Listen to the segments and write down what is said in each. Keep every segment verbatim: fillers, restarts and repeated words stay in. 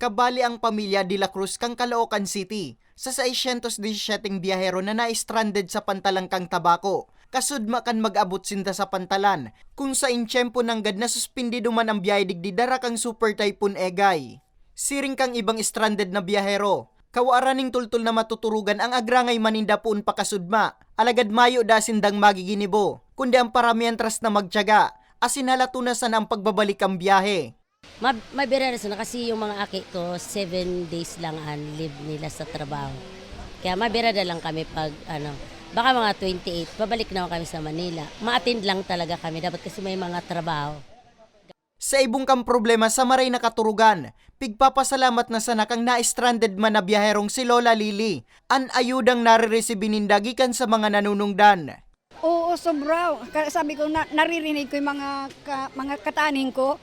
kabali ang pamilya De La Cruz kan Caloocan City, sa seiscientos disisyete biyahero na na-stranded sa pantalan kan Tabaco, kasudma kan mag-abot sinda sa pantalan, kun sain tiyempo nanggad nasuspendido man ang biyahe digdi dara kan Super Typhoon Egay. Siring kan ibang stranded na biyahero, kawaran nin tultol na matuturugan ang agrangay man ninda poon pakasudma, alagad mayo daa sindang magiginibo, kundi ang paramientras na magtiyaga, asin halaton na sana ang pagbabalik kan biyahe. Ma- mabirada sana kasi yung mga aki ko, seven days lang ang leave nila sa trabaho. Kaya mabirada lang kami pag ano, baka mga twenty-eight, pabalik naman kami sa Manila. Ma-attend lang talaga kami dapat kasi may mga trabaho. Sa ibong kan problema sa maray na katurugan, pigpapasalamat na sana kan na-stranded man na biyaherong si Lola Lily, an ayudang nariresibi ninda gikan sa mga nanunungdan. Oo, sobra. Ka- Sabi ko, na, naririnig ko yung mga, ka- mga kataning ko.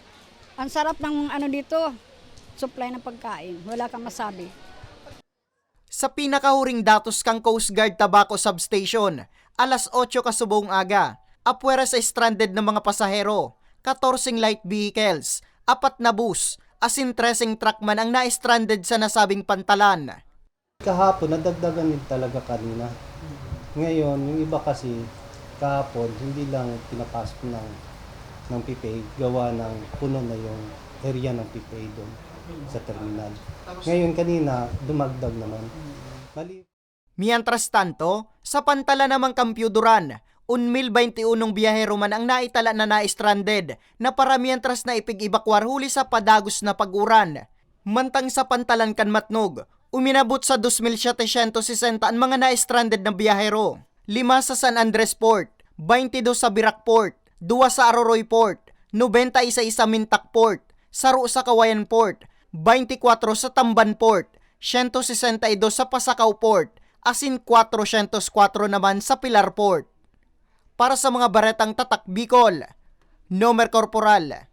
Ang sarap ng ano dito, supply ng pagkain. Wala kang masabi. Sa pinakahuring datos kan Coast Guard Tabaco Substation, alas otso kasubong aga, apwera sa stranded na mga pasahero, katorseng light vehicles, apat na bus, asin treseng truck man ang na-stranded sa nasabing pantalan. Kahapon, nadagdagan din talaga kanina. Ngayon, yung iba kasi, kahapon, hindi lang pinapasok ng, ng prepaid, gawa ng puno na yung area ng prepaid doon sa terminal. Ngayon, kanina, dumagdag naman. Mali- Mientras tanto, sa pantalan naman kan Piyuduran, un mil bainti unong biyahero man ang naitala na na-stranded, na para mientras na ipig-ebakwar huli sa padagos na pag-uran. Mantang sa pantalan kan Matnog, uminabot sa dos mil setecientos sesenta an mga na-stranded na biyahero. Lima sa San Andres Port, bainti dos sa Virac Port, duwa sa Aroroy Port, nobenta y seis sa Mintak Port, saro sa Cauayan Port, bainti kwatro sa Tamban Port, siyento sesenta y dos sa Pasacao Port, asin kwatrosyentos kwatro naman sa Pilar Port. Para sa mga baretang Tatak Bicol, Nomer Corporal.